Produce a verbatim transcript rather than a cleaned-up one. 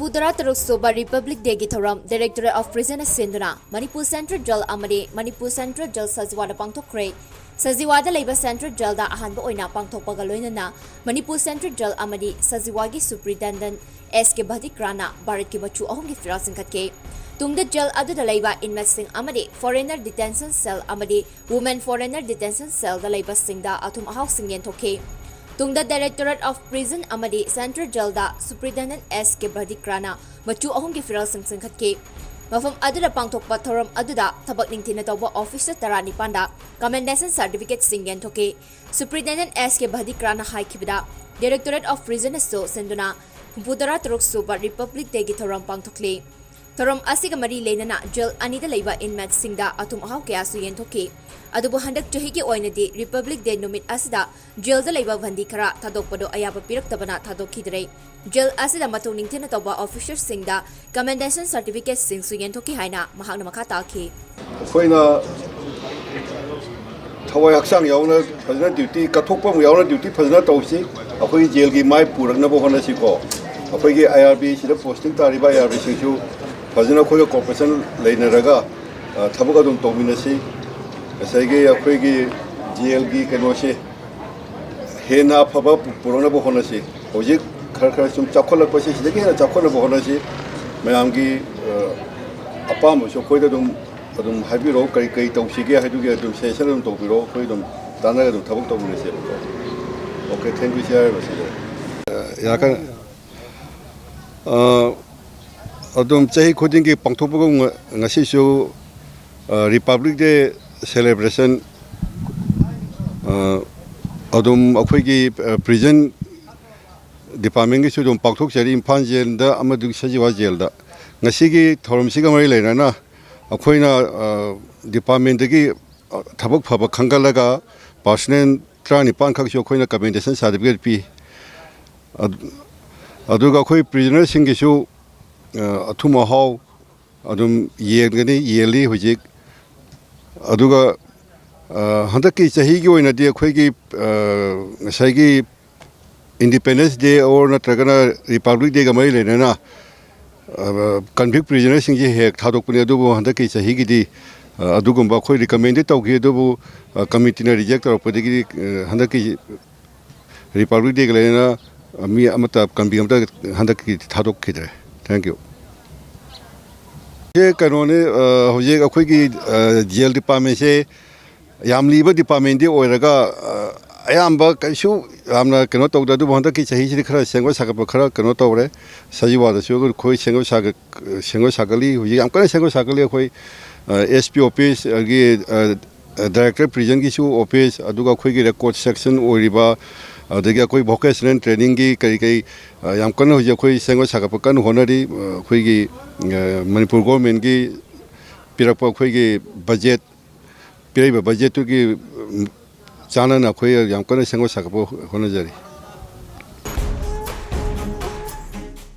ꯍꯨꯝꯐꯨꯇꯔꯥ ꯇꯔꯨꯛ ꯁꯨꯕ Republic Day ꯒꯤ ꯊꯧꯔꯝ Directorate of Prison ꯅ ꯁꯤꯟꯗꯨꯅ ꯃꯅꯤꯄꯨꯔ Central Jail ꯑꯃꯗꯤ ꯃꯅꯤꯄꯨꯔ Central Jail ꯁꯖꯤꯋꯥꯗ ꯄꯥꯡꯊꯣꯛꯈ꯭ꯔꯦ꯫ ꯁꯖꯤꯋꯥꯗ ꯂꯩꯕ Central Jail ꯗ ꯑꯍꯥꯟꯕ ꯑꯣꯏꯅ ꯄꯥꯡꯊꯣꯛꯄꯒ ꯂꯣꯏꯅꯅ ꯃꯅꯤꯄꯨꯔ Central Jail ꯑꯃꯗꯤ ꯁꯖꯤꯋꯥꯒꯤ Superintendent S K ꯕꯗꯤꯀ꯭ꯔꯥꯅ ꯚꯥꯔꯠꯀꯤ ꯃꯆꯨ ꯑꯍꯨꯝꯒꯤ ꯐꯤꯔꯥꯜ ꯆꯤꯡꯈꯠꯈꯤ꯫ ꯇꯨꯡꯗ jail ꯑꯗꯨꯗ ꯂꯩꯕ inmate ꯁꯤꯡ ꯑꯃꯗꯤ Foreigner Detention Cell ꯑꯃꯗꯤ Women Foreigner Detention Cell ꯗ ꯂꯩꯕꯁꯤꯡꯗ ꯑꯊꯨꯝ ꯑꯍꯥꯎꯁꯤꯡ ꯌꯦꯟꯊꯣꯛꯈꯤ꯫ ꯇꯨꯡꯗ Directorate of Prison ꯑꯃꯗꯤ Central Jail ꯗ Superintendent S K ꯕꯗꯤꯀ꯭ꯔꯥꯅ ꯃꯆꯨ ꯑꯍꯨꯝꯒꯤ ꯐꯤꯔꯥꯜꯁꯤꯡ ꯆꯤꯡꯈꯠꯈꯤ꯫ ꯃꯐꯝ ꯑꯗꯨꯗ ꯄꯥꯡꯊꯣꯛꯄ ꯊꯧꯔꯝ ꯑꯗꯨꯗ ꯊꯕꯛ ꯅꯤꯡꯊꯤꯅ ꯇꯧꯕ officer ꯇꯔꯥꯅꯤꯄꯥꯟꯗ commendation certificate ꯁꯤꯡ ꯌꯦꯟꯊꯣꯛꯈꯤ꯫ Superintendent S K ꯕꯗꯤꯀ꯭ꯔꯥꯅ ꯍꯥꯏꯈꯤꯕꯗ, Directorate of Prison ꯅꯁꯨ ꯁꯤꯟꯗꯨꯅ ꯍꯨꯝꯐꯨꯇꯔꯥ ꯇꯔꯨꯛ ꯁꯨꯕ Republic Day ꯒꯤ ꯊꯧꯔꯝ ꯄꯥꯡꯊꯣꯛꯂꯤ꯫ ꯊꯧꯔꯝ ꯑꯁꯤꯒ ꯃꯔꯤ ꯂꯩꯅꯅ jail ꯑꯅꯤꯗ ꯂꯩꯕ inmate ꯁꯤꯡꯗ ꯑꯊꯨꯝ ꯑꯍꯥꯎ ꯀꯌꯥꯁꯨ ꯌꯦꯟꯊꯣꯛꯈꯤ꯫ ꯑꯗꯨꯕꯨ ꯍꯟꯗꯛ ꯆꯍꯤꯒꯤ ꯑꯣꯏꯅꯗꯤ Republic Day ꯅꯨꯃꯤꯠ ꯑꯁꯤꯗ jail ꯗ ꯂꯩꯕ ꯕꯟꯗꯤ ꯈꯔ ꯊꯥꯗꯣꯛꯄꯗꯣ ꯑꯌꯥꯕ ꯄꯤꯔꯛꯇꯕꯅ ꯊꯥꯗꯣꯛꯈꯤꯗ꯭ꯔꯦ꯫ Jail ꯑꯁꯤꯗ ꯃꯊꯧ ꯅꯤꯡꯊꯤꯅ ꯇꯧꯕ officer ꯁꯤꯡꯗ commendation certificate ꯁꯤꯡꯁꯨ ꯌꯦꯟꯊꯣꯛꯈꯤ ꯍꯥꯏꯅ ꯃꯍꯥꯛꯅ ꯃꯈꯥ ꯇꯥꯈꯤ꯫ ꯑꯩꯈꯣꯏꯅ ꯊꯋꯥꯏ ꯍꯛꯆꯥꯡ ꯌꯥꯎꯅ ꯐꯖꯅ duty, ꯀꯠꯊꯣꯛꯄ ꯑꯃ ꯌꯥꯎꯅ duty ꯐꯖꯅ ꯇꯧꯁꯤ꯫ ꯑꯩꯈꯣꯏꯒꯤ jail ꯒꯤ ꯃꯥꯏ ꯄꯨꯔꯛꯅꯕ ꯍꯣꯠꯅꯁꯤꯀꯣ꯫ ꯑꯩꯈꯣꯏꯒꯤ I R B ꯁꯤꯗ posting ꯇꯥꯔꯤꯕ I R B ꯁꯤꯡꯁꯨ ꯐꯖꯅ ꯑꯩꯈꯣꯏꯒ cooperation ꯂꯩꯅꯔꯒ, ꯑ, ꯊꯕꯛ ꯑꯗꯨꯝ ꯇꯧꯃꯤꯟꯅꯁꯤ꯫ ꯉꯁꯥꯏꯒꯤ ꯑꯩꯈꯣꯏꯒꯤ jail ꯒꯤ ꯀꯩꯅꯣꯁꯦ ꯍꯦꯟꯅ ꯑꯐꯕ ꯄꯨ-, ꯄꯨꯔꯛꯅꯕ ꯍꯣꯠꯅꯁꯤ꯫ ꯍꯧꯖꯤꯛ ꯈꯔ ꯈꯔ ꯁꯨꯝ ꯆꯥꯎꯈꯠꯂꯛꯄꯁꯤ, ꯁꯤꯗꯒꯤ ꯍꯦꯟꯅ ꯆꯥꯎꯈꯠꯅꯕ ꯍꯣꯠꯅꯁꯤ꯫ ꯃꯌꯥꯝꯒꯤ, ꯑ, ꯑꯄꯥꯝꯕꯁꯨ ꯑꯩꯈꯣꯏꯗ ꯑꯗꯨꯝ, ꯑꯗꯨꯝ ꯍꯥꯏꯕꯤꯔꯛꯑꯣ, ꯀꯔꯤ ꯀꯔꯤ ꯇꯧꯁꯤꯒꯦ ꯍꯥꯏꯗꯨꯒꯤ ꯑꯗꯨꯝ suggestion ꯑꯗꯨꯝ ꯇꯧꯕꯤꯔꯛꯑꯣ, ꯑꯩꯈꯣꯏ ꯑꯗꯨꯝ ꯇꯥꯟꯅꯔꯒ ꯑꯗꯨꯝ ꯊꯕꯛ ꯇꯧꯃꯤꯟꯅꯁꯦꯕꯀꯣ꯫ Okay, thank you, ꯁꯤ ꯍꯥꯏꯔꯤꯕꯁꯤꯗ꯫ ꯑ, ꯌꯥꯀ-, ꯑ, ꯑꯗꯨꯝ ꯆꯍꯤ ꯈꯨꯗꯤꯡꯒꯤ ꯄꯥꯡꯊꯣꯛꯄꯒꯨꯝ ꯉ-, ꯉꯁꯤꯁꯨ, ꯑ, Republic Day celebration, ꯑ, ꯑꯗꯨꯝ ꯑꯩꯈꯣꯏꯒꯤ, ꯑ, prison department ꯀꯤꯁꯨ ꯑꯗꯨꯝ ꯄꯥꯡꯊꯣꯛꯆꯔꯤ, ꯏꯝꯐꯥꯜ jail ꯗ ꯑꯃꯗꯤ ꯁꯖꯤꯋꯥ jail ꯗ꯫ ꯉꯁꯤꯒꯤ ꯊꯧꯔꯝꯁꯤꯒ ꯃꯔꯤ ꯂꯩꯅꯅ ꯑꯩꯈꯣꯏꯅ, ꯑ, department ꯇꯒꯤ, ꯑ, ꯊꯕꯛ ꯐꯕ ꯈꯟꯒꯠꯂꯒ personnel ꯇꯔꯥꯅꯤꯄꯥꯟ ꯈꯛꯁꯨ ꯑꯩꯈꯣꯏꯅ commendation certificate ꯄꯤ꯫ ꯑꯗ-, ꯑꯗꯨꯒ ꯑꯩꯈꯣꯏ prisoner ꯁꯤꯡꯒꯤꯁꯨ, ꯑ, ꯑꯊꯨꯝ ꯑꯍꯥꯎ ꯑꯗꯨꯝ ꯌꯦꯟꯒꯅꯤ, ꯌꯦꯜꯂꯤ ꯍꯧꯖꯤꯛ꯫ ꯑꯗꯨꯒ, ꯑ, ꯍꯟꯗꯛꯀꯤ ꯆꯍꯤꯒꯤ ꯑꯣꯏꯅꯗꯤ ꯑꯩꯈꯣꯏꯒꯤ, ꯑ, ꯉꯁꯥꯏꯒꯤ Independence Day or ꯅꯠꯇ꯭ꯔꯒꯅ Republic Day ꯒ ꯃꯔꯤ ꯂꯩꯅꯅ ꯀꯟꯚꯤꯛ ꯄ꯭ꯔꯤꯖꯅꯔꯁꯤꯡꯁꯦ ꯍꯦꯛ ꯊꯥꯗꯣꯛꯄꯅꯤ, ꯑꯗꯨꯕꯨ ꯍꯟꯗꯛꯀꯤ ꯆꯍꯤꯒꯤꯗꯤ ꯑꯗꯨꯒꯨꯝꯕ ꯑꯩꯈꯣꯏ ꯔꯤꯀꯃꯦꯟꯗꯤ ꯇꯧꯈꯤ, ꯑꯗꯨꯕꯨ ꯀꯃꯤꯇꯤꯅ ꯔꯤꯖꯦꯛ ꯇꯧꯔꯛꯄꯗꯒꯤꯗꯤ ꯍꯟꯗꯛꯀꯤ ꯔꯤꯄꯕ꯭ꯂꯤꯛ ꯗꯦꯒ ꯂꯩꯅꯅ ꯃꯤ ꯑꯃꯠꯇ ꯀꯟꯚꯤꯛ ꯑꯃꯠꯇ ꯍꯟꯗꯛꯀꯤ ꯊꯥꯗꯣꯛꯈꯤꯗ꯭ꯔꯦ꯫ Thank you꯫ ꯁꯤ ꯀꯩꯅꯣꯅꯤ, ꯍꯧꯖꯤꯛ ꯑꯩꯈꯣꯏꯒꯤ ꯖꯦꯜ ꯗꯤꯄꯥꯔꯠꯃꯦꯟꯁꯦ ꯌꯥꯝ ꯂꯤꯕ ꯗꯤꯄꯥꯔꯠꯃꯦꯟꯗꯤ ꯑꯣꯏꯔꯒ ꯑꯌꯥꯝꯕ ꯀꯩꯁꯨ ꯌꯥꯝꯅ ꯀꯩꯅꯣ ꯇꯧꯗꯦ, ꯑꯗꯨꯕꯨ ꯍꯟꯗꯛꯀꯤ ꯆꯍꯤꯁꯤꯗꯤ ꯈꯔ ꯁꯦꯝꯒꯠ ꯁꯥꯒꯠꯄ ꯈꯔ ꯀꯩꯅꯣ ꯇꯧꯔꯦ꯫ ꯁꯖꯤꯋꯥꯗꯁꯨ ꯑꯩꯈꯣꯏ ꯁꯦꯝꯒꯠ ꯁꯥꯒꯠ ꯁꯦꯝꯒꯠ ꯁꯥꯒꯠꯂꯤ꯫ ꯍꯧꯖꯤꯛ ꯌꯥꯝ ꯀꯟꯅ ꯁꯦꯝꯒꯠ ꯁꯥꯒꯠꯂꯤ꯫ ꯑꯩꯈꯣꯏ ꯑꯦꯁ ꯄꯤ ꯑꯣꯐꯤꯁ, ꯑꯗꯒꯤ ꯗꯥꯏꯔꯦꯛꯇꯔ ꯄ꯭ꯔꯤꯖꯟꯒꯤꯁꯨ ꯑꯣꯐꯤꯁ, ꯑꯗꯨꯒ ꯑꯩꯈꯣꯏꯒꯤ ꯔꯦꯀꯣꯔꯠ ꯁꯦꯛꯁꯟ ꯑꯣꯏꯔꯤꯕ, ꯑꯗꯒꯤ ꯑꯩꯈꯣꯏ ꯚꯣꯀꯦꯁꯅꯦꯜ ꯇ꯭ꯔꯦꯅꯤꯡꯒꯤ ꯀꯔꯤ ꯀꯔꯤ ꯌꯥꯝ ꯀꯟꯅ ꯍꯧꯖꯤꯛ ꯑꯩꯈꯣꯏ ꯁꯦꯝꯒꯠ ꯁꯥꯒꯠꯄ ꯀꯟꯅ ꯍꯣꯠꯅꯔꯤ꯫ ꯑꯩꯈꯣꯏꯒꯤ ꯃꯅꯤꯄꯨꯔ ꯒꯣꯔꯃꯦꯟꯒꯤ ꯄꯤꯔꯛꯄ ꯑꯩꯈꯣꯏꯒꯤ ꯕꯖꯦꯠ, ꯄꯤꯔꯛꯏꯕ ꯕꯖꯦꯠꯇꯨꯒꯤ ꯆꯥꯟꯅꯅ ꯑꯩꯈꯣꯏ ꯌꯥꯝ ꯀꯟꯅ ꯁꯦꯝꯒꯠ ꯁꯥꯒꯠꯄ ꯍꯣꯠꯅꯖꯔꯤ꯫